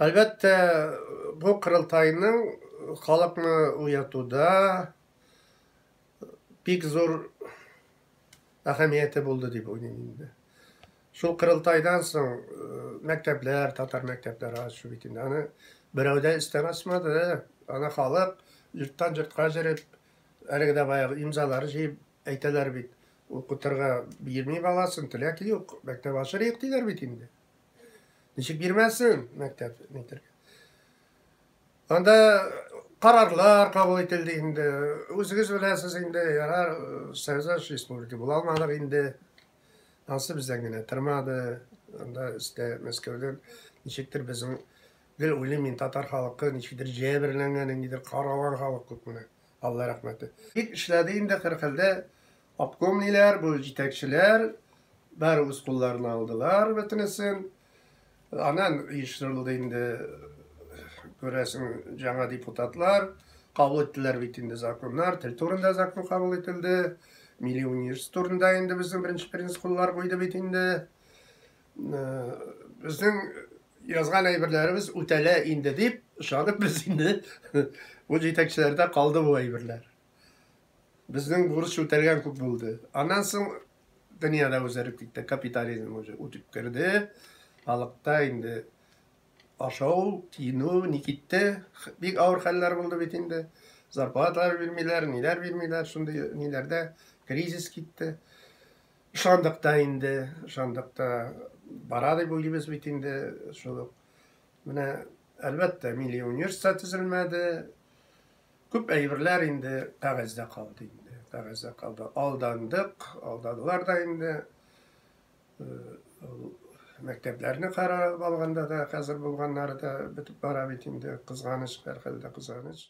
Әлбәттә, бу корылтайның халыкны уятуда бик зур әһәмияте булды дип уйлыйм инде. Шул корылтайдан соң мәктәпләр, татар мәктәпләре ачу бит инде. Аны берәү дә өстән ачмады. Аны халык йорттан йортка йөреп, әлеге дә баягы имзалар җыеп әйтәләр бит. Укытырга бирми баласын, теләк юк, мәктәп ачырыйк диләр бит инде. Ничек бирмәсен мәктәп нитергә? Анда карарлар кабул ителде инде. Үзегез беләсез инде, ярар, Союз республика була алмадык инде. Ансы бездән генә тормады. Анда өстә Мәскәүдән ничектер безнең гел уйлыйм мин татар халкы ничектер җәберләнгән, ниндидер каралган халык күп менә. Алла рәхмәте. Бик эшләде инде һәрхәлдә обком ниләр, бу җитәкчеләр бары үз кулларына алдылар бөтенесен. Аннан оештырылды инде, күрәсең, яңа депутатлар кабул иттеләр бит инде законнар, тел турында закон кабул ителде, милли университет турында инде безнең беренче президент куллар куйды бит инде. Безнең язган әйберләребез үтәлә инде дип ышанып без инде бу җитәкчеләрдә калды бу әйберләр. Безнең бурыч үтәлгән күп булды. Аннан соң дөньяда үзгәреп китте, капитализм уже үтеп керде. Халыкта инде ашау, киенү ни китте. Бик авыр хәлләр булды бит инде. Зарплаталар бирмиләр, ниләр бирмиләр, шундый ниләрдә кризис китте. Ышандык та инде, ышандык та бара дип уйлыйбыз бит инде шул ук. Менә, әлбәттә, милли университет төзелмәде. Күп әйберләр инде кәгазьдә калды инде, кәгазьдә калды. Алдандык, алдадылар да инде. Мәктәпләрне карап алганда да, хәзер булганнары да бетеп бара бит инде, кызганыч, һәрхәлдә кызганыч.